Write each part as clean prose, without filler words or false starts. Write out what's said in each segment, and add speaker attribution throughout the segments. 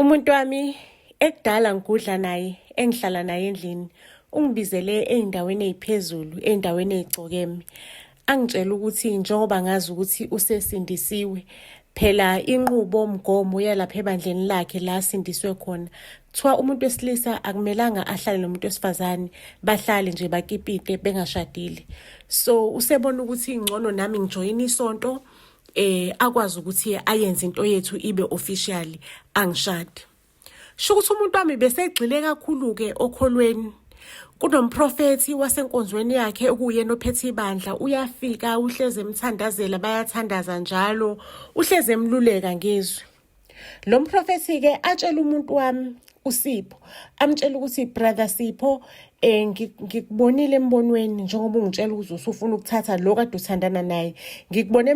Speaker 1: Umuntu wami ekudala ngigudla naye engihlala naye endlini ungibizele ey'ndaweni ey'phezulu ey'ndaweni ey'cokeme angitshela ukuthi njengoba ngazi ukuthi usesindisiwe phela inqubo mgomo yalapha ebandleni lakhe la asindiswe khona kuthiwa umuntu wesilisa akumelanga ahlale nomuntu wesifazane bahlale nje bakipite bengashadile so usebona ukuthi ngcono nami ngijoyina isonto akwazi ukuthi ayenze into yethu ibe officially angishade. Sho ukuthi umuntu wami besegxile kakhulu ke okholweni. Kunomprofethi wasenkonzweni yakhe okuyena ophethe ibandla uyafika uhleze emthandazela bayathandaza njalo uhleze emluleka ngezwi. Lo mprofethi-ke atshela umuntu wami uSipho amtshela ukuthi brother Sipho eh ngikubonile embonweni njengoba ungitshela ukuthi usufuna ukuthatha lo kade uthandana naye ngikubone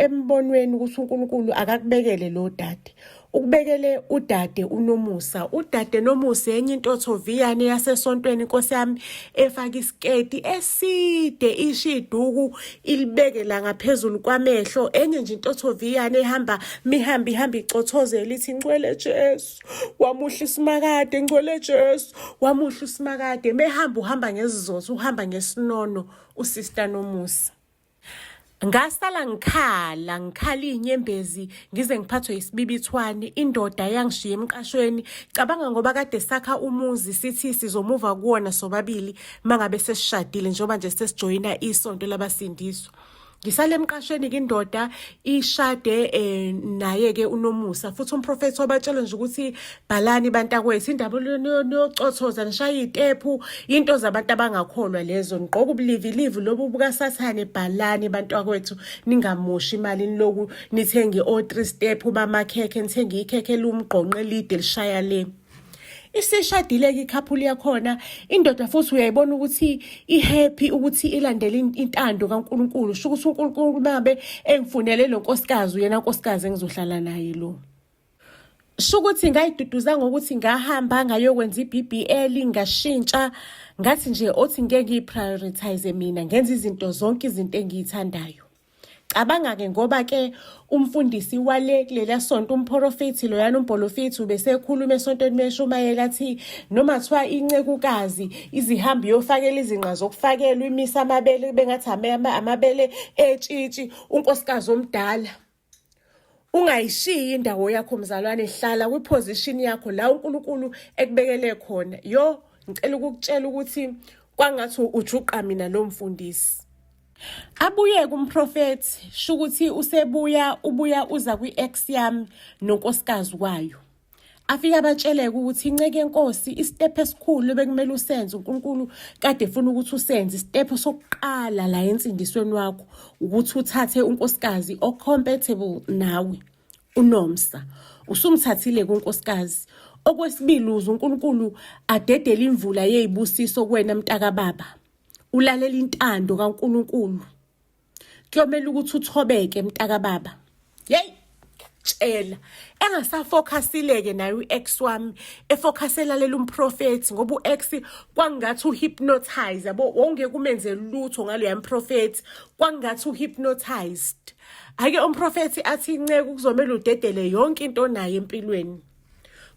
Speaker 1: embonweni ukuthi uNkulunkulu akakubekele lo dade ukubekele udade uNomusa udade Nomusa enye intothoviyane yasesontweni inkosi yami efaka isiketi eside isho iduku ilibeke la ngaphezulu kwamehlo enye nje intothoviyane ehamba mihamba ihamba icothozela ithi ngcwele Jesu wamuhle usimakade ngcwele Jesu wamuhle usimakade mehamba uhamba ngezizotho uhamba ngesinono usister Nomusa. Ngasala ngikhala ngikhala iy'nyembezi ngize ngiphathwe isibibithwane indoda yangishiya emqashweni cabanga ngoba kade sakha umuzi sithi sizomuva kuwona sobabili mangabe sesishadile njengoba nje sesijoyina isonto labasindiswa. Ngisale emqashweni-ke indoda ishade eh, naye-ke uNomusa futhi umprofethi wabatshela nje ukuthi bhalani bantakwethu indaba niyocothoza nishaye iy'tephu into zabantu abangakholwa lezo nigqoka ubulivilivi lobu bukasathane bhalani bantakwethu ningamoshi imali niloku nithenge o-three step bamakhekhe nithenge ikhekhe eliwumgqonqo elide lishaya le. Isishadile-ke ikhaphuli yakhona indoda futhi uyayibona ukuthi i-happy ukuthi ilandele intando kaNkulunkulu sho ukuthi uNkulunkulu babe engifunele lo nkosikazi uyena nkosikazi engizohlala naye lo. Sho ukuthi ngayiduduza ngokuthi ngahamba ngayokwenza i-BBL ngashintsha ngathi nje othi ngeke ngiyi-prioritize mina ngenza izinto zonke izinto engiyithandayo. Cabanga-ke ngoba ke umfundisi wale kuleliya sonto umphorofithi loyana umbholofithi ubesekhuluma esontweni meshumayela athi noma kuthiwa incekukazi izihambi iyofakela izinqa zokufakelwa imisa amabele bengathi amabele etshitshi unkosikazi omdala ungayishiyi indawo yakho mzalwane hlala kwiposition yakho la uNkulunkulu ekubekele khona yo ngicela ukukutshela ukuthi kwangathi ujuqa mina lo mfundisi. Abuye kumprofethi shukuthi usebuya ubuya uza kwi-ex yami nonkosikazi wayo. Afike abatsheleke ukuthi inceke yenkosi isitephu esikhulu ebekumele usenze uNkulunkulu kade efuna ukuthi usenze isitephu sokuqala la ensindisweni wakho ukuthi uthathe unkosikazi o-compatible nawe uNomsa. Usumthathile kunkosikazi. Okwesibili uze uNkulunkulu adedele imvula yezibusiso kuwena mntakababa. Ulalela intando kaNkulunkulu. Kuyomela ukuthi uthobeke mntakababa. Yey tshela engasafocusileke naye u-ex wami efocus elalela umprofethi ngoba u-ex kwangathi uhypnotize yabo wawungeke umenze lutho ngaloya mprofethi kwangathi uhypnotized ake umprofethi athi inceku kuzomele udedele yonke into onayo empilweni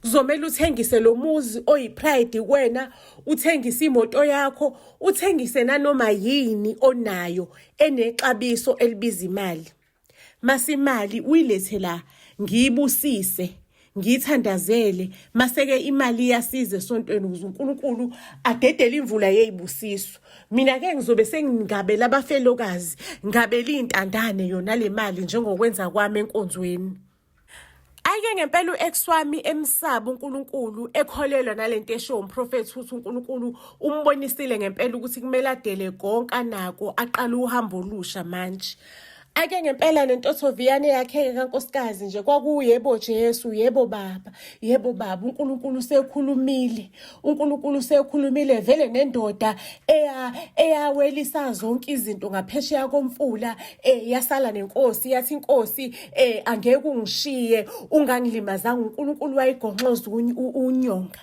Speaker 1: kuzomele uthengise lo muzi oyipride kuwena uthengise imoto yakho uthengise nanoma yini onayo enexabiso elibiza imali masimali uyilethe la ngiyibusise ngiyithandazele maseke imali iyasiza esontweni ukuze uNkulunkulu adedele imvula yezibusiso mina ke ngizobe sengingabela abafelokazi ngabela izintandane yona le mali njengokwenza kwami enkonzweni. Ayike ngempela u-ex wami emsaba uNkulunkulu ekholelwa nalento eshiwo umprofethi ukuthi uNkulunkulu umbonisile ngempela ukuthi kumele adele konke anako aqale uhambo olusha manje. Ake ngempela nentothoviyane yakhe-ke kankosikazi nje kwakuyebo Jesu yebo baba yebo baba uNkulunkulu usekhulumile uNkulunkulu usekhulumile vele nendoda eya eyawelisa zonke izinto ngaphesheya komfula eh yasala nenkosi yathi inkosi eh angeke ungishiye ungangilimazanga uNkulunkulu wayigonxoza unyonga.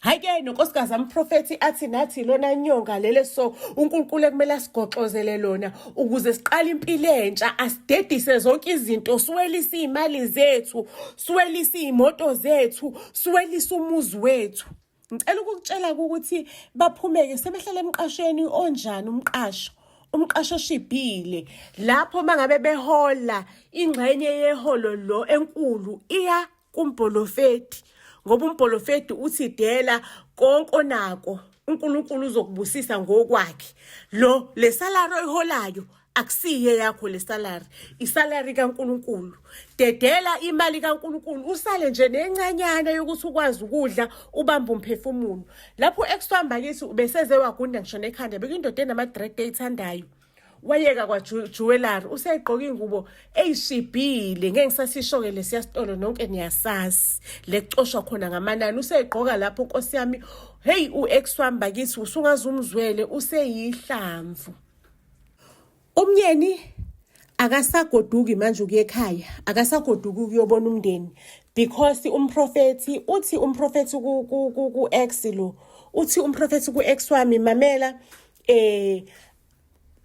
Speaker 1: Hayi ke nonkosikazi amprofethi athi nathi lona nyonga lele so uNkulunkulu ekumele asigoxozele lona ukuze siqale impilo entsha asidedise zonke izinto siwelise iy'mali zethu siwelise iy'moto zethu siwelise umuzi wethu. Ngicela ukukutshela ukuthi baphumeke sebehlala emqashweni onjani umqasho umqasho oshibhile lapho mangabe behola ingxenye yeholo lo enkulu iya kumbholofeti ngoba umbholofeti uthi dela konke onako uNkulunkulu uzokubusisa ngokwakhe lo le salary oyiholayo akusiye yakho le salary isalary kaNkuluNkulu dedela imali kaNkuluNkulu usale nje nencanyana yokuthi ukwazi ukudla ubambe umphefumulo lapho ekusihamba kithi ubeseze wagunda ngisho nekhanda bekuyindoda enama-dread eyithandayo wayeka kwa-jewellery useyigqoka iy'ngubo eyishibhile ngeke ngisasisho-ke lesiya sitolo nonke niyasazi le kucoshwa khona ngamanani useyigqoka lapho nkosi yami heyi u-ex wami bakithi usungaze umzwele useyihlamvu Umyeni akasagoduki manje ukuya ekhaya, akasagoduki ukuyobona umndeni because umprofethi uthi umprofethi ku-ex lo uthi umprofethi ku-ex wami mamela eh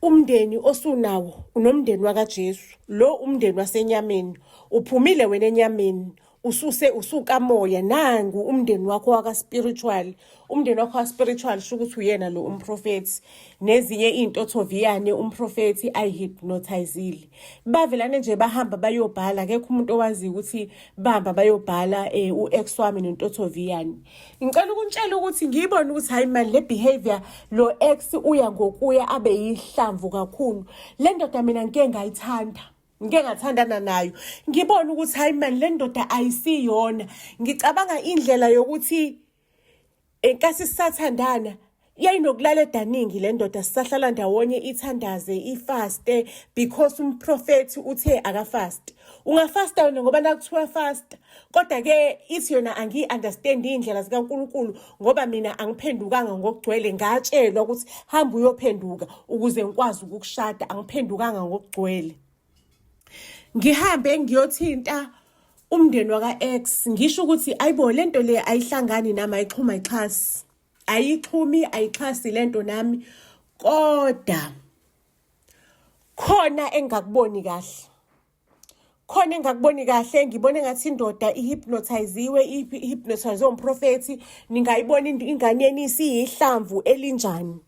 Speaker 1: umndeni osunawo unomndeni wakaJesu lo umndeni wasenyameni uphumile wena enyameni ususe usukamoya nangu umndeni wakho waka-spiritual umndeni wakho wa-spiritual sho ukuthi uyena lo umprofethi nezinye iy'ntothoviyane umprofethi ayihypnotizile bavelane nje bahamba bayobhala akekho umuntu owaziyo ukuthi bahamba bayobhala um u-ex wami nentothoviyane ngicela ukuntshela ukuthi ngiyibone ukuthi hhayi mani le behavior lo ex uya ngokuya abe yihlamvu kakhulu le ndoda mina ngike ngayithanda ngike ngathandana nayo ngibone ukuthi hayi mani le ndoda ayisiyona ngicabanga indlela yokuthi enkathi sisathandana yayinokulala edaningi le ndoda sisahlala ndawonye ithandaze ifaste because umprofethi uthe akafaste ungafasta wena ngoba nakuthiwa fasta kodwa-ke ithi yona angiyi-understand iy'ndlela zikaNkulunkulu ngoba mina angiphendukanga ngokugcwele ngatshelwa ukuthi hamba uyophenduka ukuze ngikwazi ukukushada angiphendukanga ngokugcwele ngihambe ngiyothinta umndeni waka-ex ngisho ukuthi ayibo le nto le ayihlangani nami ayixhuma ayixhasi ayixhumi ayixhasi le nto nami kodwa khona engingakuboni kahle khona engakuboni kahle ngibona engathi indoda ihypnotiziwe ihypnotizwe umprofethi ningayibona ingane yenu isiyihlamvu elinjani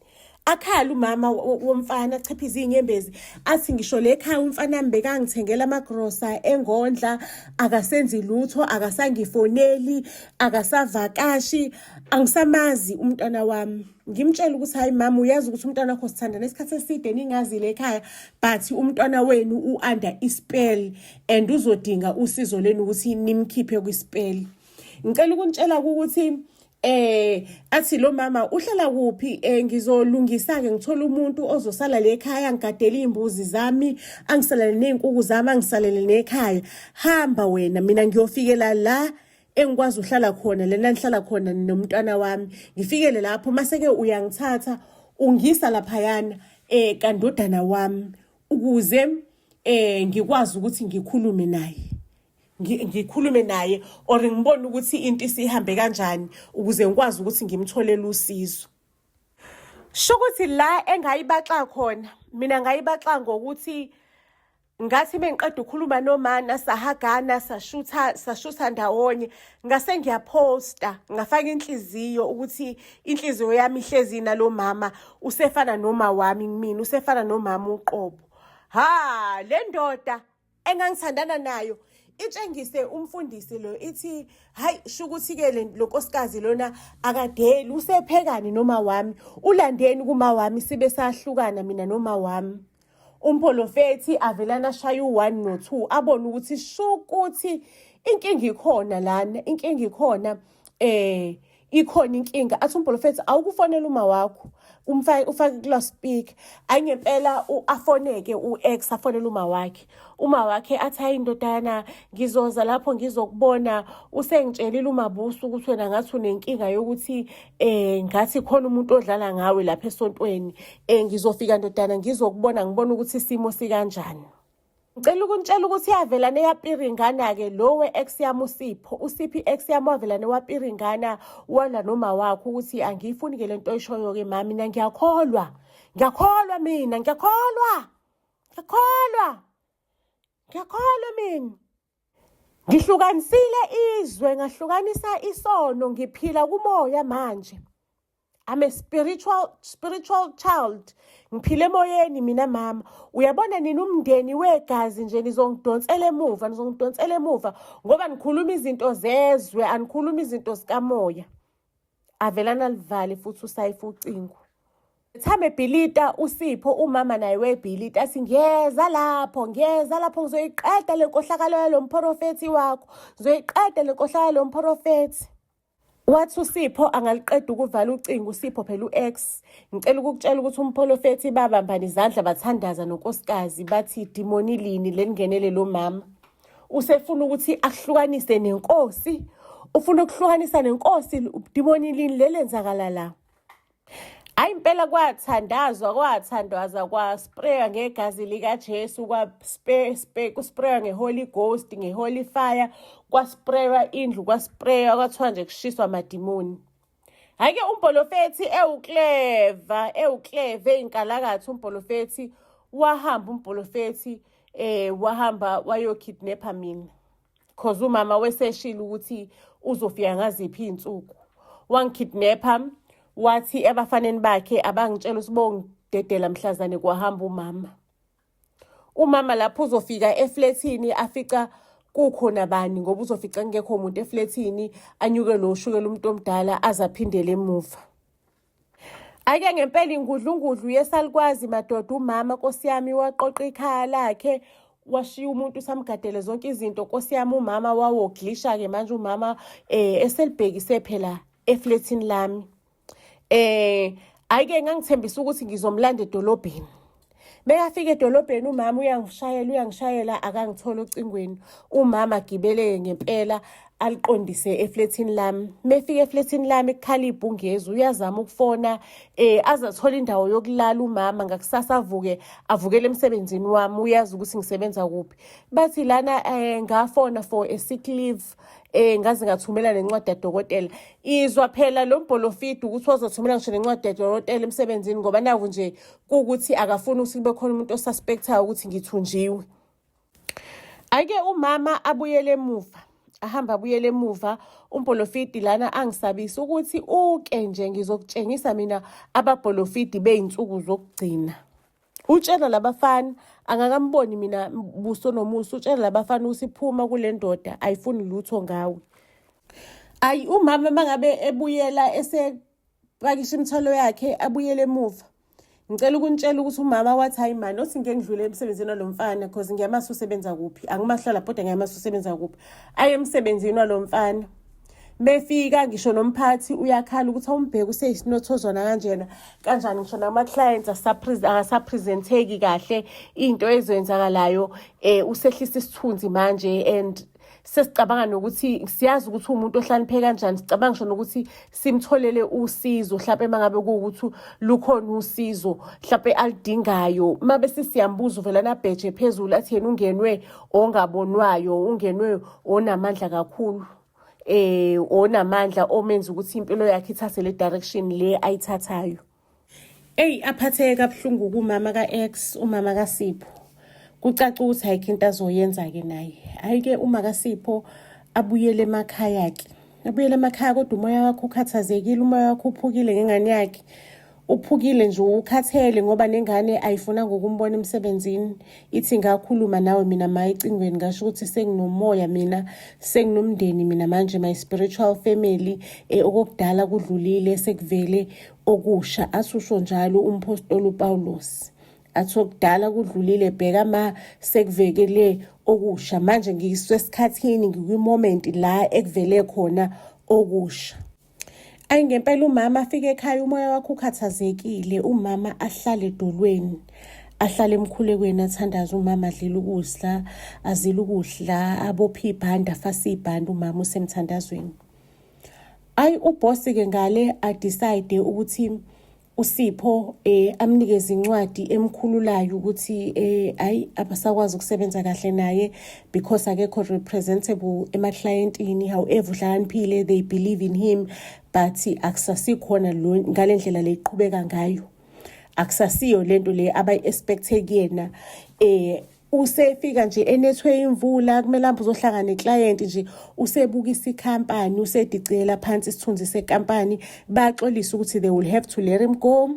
Speaker 1: akhala umama womfana achiphize iy'nyembezi athi ngisho le khaya umfana wami bekangithengela amagrosa engondla akasenzi lutho akasangifoneli akasavakashi angisamazi umntwana wami ngimtshela ukuthi hayi mama uyazi ukuthi umntwana wakho sithandana isikhathi eside ningazile ekhaya but umntwana wenu u-under ispell and uzodinga usizo lenu ukuthi nimkhiphe kwispell ngicela ukuntshela ukuthi eh athi lo mama uhlala kuphi eh ngizolungisa ke ngithola umuntu ozosala le ekhaya ngigadele izimbuzi zami angisalele nezinkuku zami angisalele nekhaya hamba wena mina ngiyofikela la engikwazi uhlala khona lena ngihlala khona nomntwana wami ngifikele lapho mase ke uyangithatha ungisa laphayana eh kandodana wami ukuze eh ngikwazi ukuthi ngikhulume naye ngikhulume naye or ngibone ukuthi into isihambe kanjani ukuze ngikwazi ukuthi ngimtholele usizo sho ukuthi la engayibaxa khona mina ngayibaxa ngokuthi ngathi mengiqeda ukukhuluma nomana sahagana sashutha sashutha ndawonye ngase ngiyaphosta ngafaka inhliziyo ukuthi inhliziyo yami ihlezi nalomama usefana noma wami kumina usefana nomama uqobo ha le ndoda engangithandana nayo itshengise umfundisi lo ithi hayi shukuthi ke lo nkosikazi lona akadeli usephekani noma wami ulandeni kuma wami sibe sahlukana mina noma wami Umpholofethi avelana ashaye u-1 no-2 abone ukuthi shukuthi inkinga ikhona lana inkinga ikhona eh ikhona inkinga athi umpholofethi awukufonela uma wakho umfake ufake kula speaker ayingempela afoneke u-ex afonele uma wakhe uma wakhe athi hayi ndodana ngizoza lapho ngizokubona usengitshelile umabuso ukuthi wena ngathi unenkinga yokuthi eh ngathi khona umuntu odlala ngawe lapha esontweni eh ngizofika ndodana ngizokubona ngibona ukuthi isimo sikanjani. Ngicela ukunitshela ukuthi yavelane yapiringana-ke lo we-ex yami uSipho. USipho i-ex yami wavelane wapiringana walwa noma wakhe ukuthi angiyifuni-ke le nto oyishoyo-ke ma mina ngiyakholwa. Ngiyakholwa mina, ngiyakholwa. Ngiyakholwa. Ngiyakholwa mina. Ngihlukanisile izwe ngahlukanisa isono ngiphila kumoya manje. I'm a spiritual child. Ngiphile emoyeni mina mama. Uyabona nina umndeni wegazi nje nizongidonsela emuva, nizongidonsela emuva ngoba nikhuluma izinto zezwe, anikhuluma izinto zikamoya. Avelana alivale futhi usayifa ucingo. Thame bhilita uSipho umama naye webhilita athi ngiyeza lapho ngiyeza lapho ngizoyiqeda le nkohlakalo yalo mphorofethi wakho ngizoyiqeda le nkohlakalo yalo mphorofethi. Wathi uSipho angaliqeda ukuvala ucingo uSipho phela u-ex. Ngicela ukukutshela ukuthi umpholofethi babambana izandla bathandaza nonkosikazi bathi dimoni lini lelingenele lo mama. Usefuna ukuthi akuhlukanise nenkosi. Ufuna ukuhlukanisa nenkosi dimoni lini lelenzakala la. Hayi impela kwathandazwa kwathandazwa kwaspraywa ngegazi likaJesu kwaspraywa nge-Holy Ghost nge-Holy Fire kwaspraywa indlu kwaspraywa kwathiwa nje kushiswa amadimoni. Hhayi-ke umbholofethi ewukleva ewukleva eyinkalakatha umbholofethi wahamba umbholofethi wahamba wayokidnapha mina. Cause umama weseshile ukuthi uzofika ngaziphi iy'nsuku. Wangikidnapha wathi ebafaneni bakhe abangitshela ukuthi bongidedela mhlazane kwahamba umama. Umama lapho uzofika eflethini afica kukhona bani ngoba uzofica kungekho muntu eflethini anyuke lo shukela umuntu omdala aze aphindele emuva. Ake ngempela ingudlungudlu yesalukwazi madoda umama nkosi yami waqoqa ikhaya lakhe washiya umuntu usamgadele zonke izinto nkosi yami umama wawoglisha-ke manje umama eselibhekise phela eflethini lami. Ayike ngangithembisa ukuthi ngizomlanda edolobheni. Bekafika edolobheni umama uyangishayela uyangishayela akangithola ocingweni. Umama agibele ngempela aliqondise eflethini lami. Mefika eflethini lami kukhala ibhungezi uyazama ukufona aze athole indawo yokulala umama ngakusasa avuke avukele emsebenzini wami uyazi ukuthi ngisebenza kuphi. Bathi lana ngafona for a sick leave ngaze ngathumela nencwadi yadokotela. Izwa phela lo mbholofidi ukuthi wazothumela ngisho nencwadi yadokotela emsebenzini ngoba naku nje kuwukuthi akafuni ukuthi kube khona umuntu osuspectayo ukuthi ngithunjiwe. Ake umama abuyele emuva, ahamba abuyele emuva umbholofidi lana angisabisa ukuthi uke nje ngizokutshengisa mina ababholofidi bey'nsuku zokugcina. Utshela labafana angakamboni mina buso nomusa utshela labafana ukuthi phuma kule ndoda ayifuni lutho ngawe. Ayi umama mangabe ebuyela esepakisha imithwalo yakhe abuyele emuva. Ngicela ukunitshela ukuthi umama wathi hayi mani othi ngike ngidlule emsebenzini walo mfana cause ngiyamazi usebenza kuphi. Angimahlala kodwa ngiyamazi usebenza kuphi. Aye emsebenzini walo mfana. Befika ngisho nomphathi uyakhala ukuthi awumbheke useyisinothozwana kanjena kanjani ngisho nama-clients akasapresenteki kahle into ezenzakalayo usehlisa isithunzi manje and sesicabanga nokuthi siyazi ukuthi uwumuntu ohlakaniphe kanjani sicabanga ngisho nokuthi simtholele usizo mhlawumpe uma ngabe kuwukuthi lukhona usizo mhlawumpe aludingayo uma bese siyambuza uvelana abheje phezulu athi yena ungenwe ongabonwayo ungenwe onamandla kakhulu onamandla omenza ukuthi impilo yakhe ithathe le direction le ayithathayo. Eyi aphatheke kabuhlungu kumama ka-ex umama kaSipho. Kucaca ukuthi ayikho into azoyenza-ke naye. Hhayi-ke uma kaSipho abuyele emakhaya-ke. Abuyele emakhaya kodwa umoya wakhe ukhathazekile, umoya wakhe uphukile ngengane yakhe. Uphukile nje ukhathele ngoba nengane ayifunanga ukumbona emsebenzini. Ithi ngakhuluma nawe mina ma ecingweni ngasho ukuthi senginomoya mina senginomndeni mina manje my spiritual family okokudala kudlulile sekuvele okusha asusho njalo umphostoli uPawulos. Athi okudala kudlulile bheka ma sekuvekele okusha manje ngisesikhathini ngikwi-moment la ekuvele khona okusha. Ayi ngempela umama afike ekhaya umoya wakhe ukhathazekile umama ahlale edolweni ahlale emkhulekweni athandaze umama adlile ukudla azile ukudla abophe ibhande afase ibhande umama usemthandazweni. Ayi ubhosi-ke ngale adecide ukuthi uSipho amnikeze incwadi emkhululayo ukuthi ayi abasakwazi ukusebenza kahle naye because akekho representable emaklayentini. However uhlakaniphile, they believe in him, but akusasikhona lo ngale ndlela leyiqhubeka ngayo, akusasiyo lento le abayi-expecte kuyena. Usefika nje enethwe imvula, kumele hambe uzohlangana neclient nje, usebukisa ikhampani, usedicela phansi isithunzi senkampani. Baxolisa ukuthi they will have to let him go,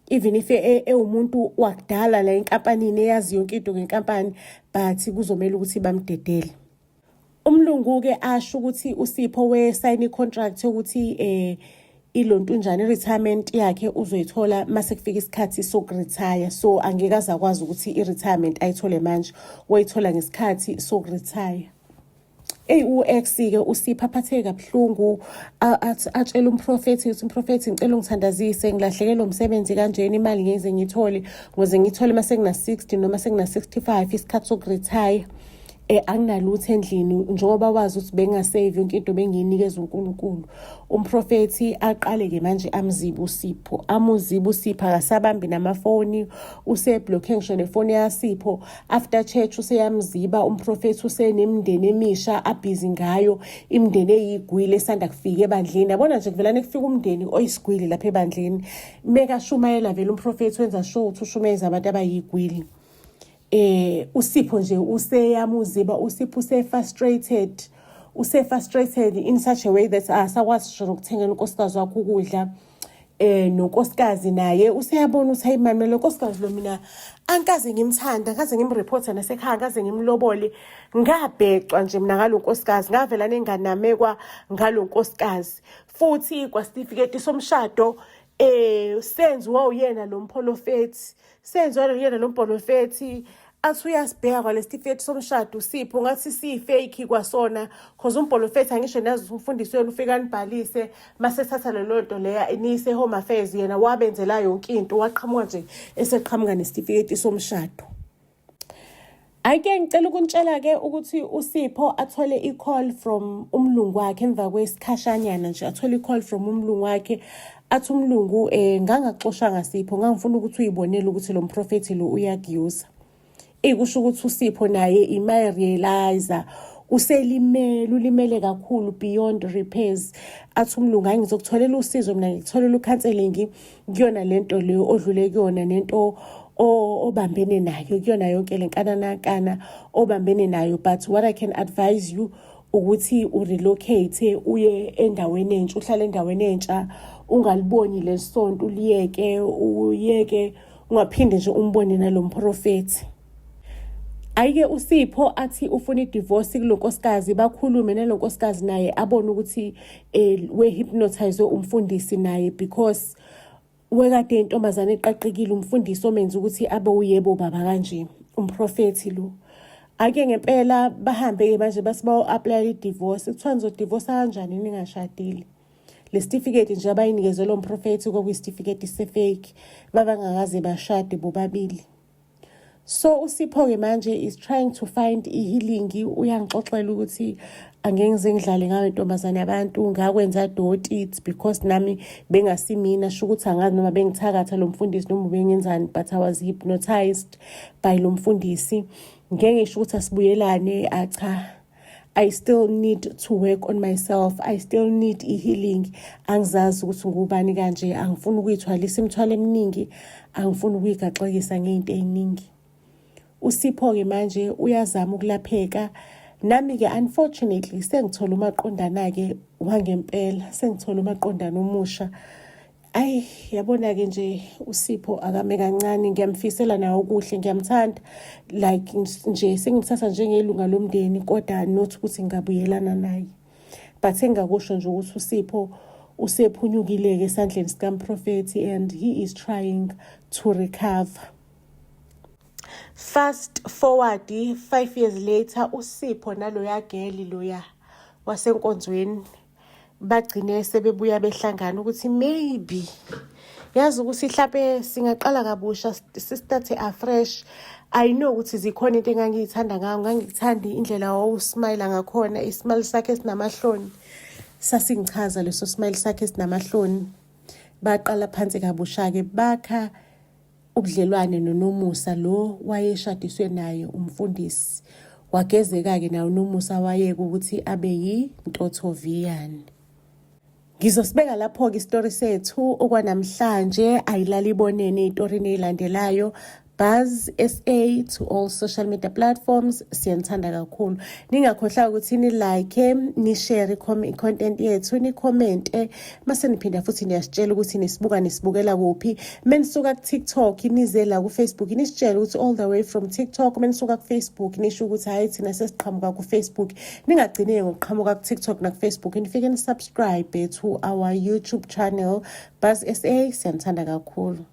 Speaker 1: even if ewumuntu wakudala la enkampanini, eyazi yonke into ngenkampani, but kuzomela ukuthi bamdedele. Umlungu-ke asho ukuthi uSipho we-sign i-contract yokuthi ilontunjana i-retirement yakhe uzoyithola mase kufika isikhathi sokuretire, so angeke aze akwazi ukuthi i-retirement ayithole manje, wayithola ngesikhathi sokuretire. Eyi, u-ex-ke uSipho aphatheke kabuhlungu, atshele umprofethi ukuthi, "Umprofethi, ngicela ungithandazise, ngilahlekelwe umsebenzi kanjena, imali ngize ngiyithole, ngoze ngiyithole uma sekuna-60 noma sekuna-65, isikhathi sokuretire. Anginalutho endlini, njengoba wazi ukuthi bengingasave, yonke into bengiyinikeza uNkulunkulu." Umprofethi aqale-ke manje amzibe uSipho, amuzibe uSipho, akasabambi namafoni, useblokhe ngisho nefoni yaSipho. After church useyamziba umprofethi, usenemindeni emisha abhizi ngayo, imindeni eyigwile esanda kufika ebandleni. Yabona nje, kuvelane kufika umndeni oyisigwili lapha ebandleni, mekashumayela vele umprofethi wenza sure ukuthi ushumayeza abantu abayigwili. USipho nje useyamuziba uSipho, use-frustrated, use-frustrated in such a way that asakwazi ngisho nokuthengela unkosikazi wakhe ukudla. Nonkosikazi naye useyabona ukuthi, hayi mani, lo nkosikazi lo mina angikaze ngimthanda, ngikaze ngimreporta nasekhaya, ngikaze ngimlobole, ngabhecwa nje mina ngalo nkosikazi, ngavela nenganamekwa ngalo nkosikazi. Futhi kwasitifiketi somshado senziwa uyena lo mpholofethi, senziwa uyena lo mpholofethi. Athi uyasibheka kwale sitifiketi somshado uSipho, ngathi siyi-fake kwasona, cause umpholofethi, angisho nazi umfundisi wenu ufike anibhalise, mase ethatha lelo nto leya niyise Home Affairs, yena wabenzela yonke into, waqhamuka nje eseqhamuka nesitifiketi somshado. Ake ngicela ukunitshela-ke ukuthi uSipho athole i-call from umlungu wakhe emva kwesikhashanyana nje, athole i-call from umlungu wakhe, athi umlungu, "Ngangakuxoshanga Sipho, ngangifuna ukuthi uyibonele ukuthi lo mprofethi lo uyakuyuza." Ikusho ukuthi uSipho naye ima-realize uselimele, ulimele kakhulu beyond repairs. Athi umlungu, "Hayi, ngizokutholela usizo mina, ngikutholela u-counselling kuyona lento leyo odlule kuyona, nento obambene nayo, kuyona yonke le nkananankana obambene nayo. But what I can advise you ukuthi urelocate, uye endaweni entsha, uhlale endaweni entsha, ungaliboni lesonto, uliyeke, uyeke, ungaphinde nje umbone nalo mprofethi." Ayike uSipho athi ufuna i-divorce kulo nkosikazi, bakhulume nalo nkosikazi, naye abone ukuthi we-hypnotize umfundisi naye, because wekade intombazane eqaqekile, umfundisi omenza ukuthi abe uyebo baba kanje, umprofethi lo. Ake ngempela bahambe-ke manje, base bayo-applyela i-divorce. Kuthiwa, "Nizodivosa kanjani ningashadile?" Le certificate nje abayinikezwe umprofethi kwakuyisitifiketi se-fake, babangakaze bashade bobabili. So uSipho-ke manje is trying to find i-healing. Uyangixoxela ukuthi, "Angeke ngize ngidlale ngayo intombazane yabantu, ngakwenza doti, it's because nami bengasimina, sho ukuthi angazi noma bengithakatha lo mfundisi noma ubengenzani, but I was hypnotized by lo mfundisi. Ngeke ngisho ukuthi asibuyelane, acha, I still need to work on myself, I still need i-healing. Angizazi ukuthi ngubani kanje, angifuni ukuyithwalisa imithwalo eminingi, angifuni ukuyigaxekisa ngey'nto ey'ningi." USipho-ke manje uyazama ukulapheka. Nami-ke unfortunately sengithola umaqondana-ke wangempela, sengithola umaqondana omusha. Ayi, yabona-ke nje, uSipho akame kancane, ngiyamfisela naye okuhle, ngiyamthanda, like nje sengimthatha njengelunga lomndeni, kodwa not ukuthi ngingabuyelana naye. But engingakusho nje ukuthi uSipho usephunyukile-ke esandleni sikamprofethi and he is trying to recover. Fast forward 5 years later, uSipho naloya girl loya wasenkonzweni bagcine sebebuya behlangana, ukuthi maybe yazi ukuthi hlampe singaqala kabusha, si-starte afresh. I know ukuthi zikhona into engangiyithanda ngayo, ngangikuthanda indlela wawusmayila ngakhona, ismile sakhe esinamahloni sasingichaza, leso smile sakhe esinamahloni. Baqala phansi kabusha-ke bakha ubudlelwane noNomusa lo wayeshadiswe naye umfundisi. Wagezeka-ke naye uNomusa wayeka ukuthi abe yintothoviyane. Ngizosibeka lapho-ke isitori sethu okwanamhlanje ayilali ibonene ey'torini ey'landelayo. Buzz SA to all social media platforms siyanithanda kakhulu. Ningakhohlwa ukuthi ni like, ni share i-content yethu, ni commente mase niphinda futhi niyasitshela ukuthi nisibuka nisibukela kuphi. Menisuka ku-TikTok nize la ku-Facebook nisitshele ukuthi all the way from TikTok, menisuka ku-Facebook nisho ukuthi hayi thina sesiqhamuka ku-Facebook. Ningagcini ngokuqhamuka ku-TikTok naku-Facebook, nifike ni-subscribe to our YouTube channel Buzz SA siyanithanda kakhulu.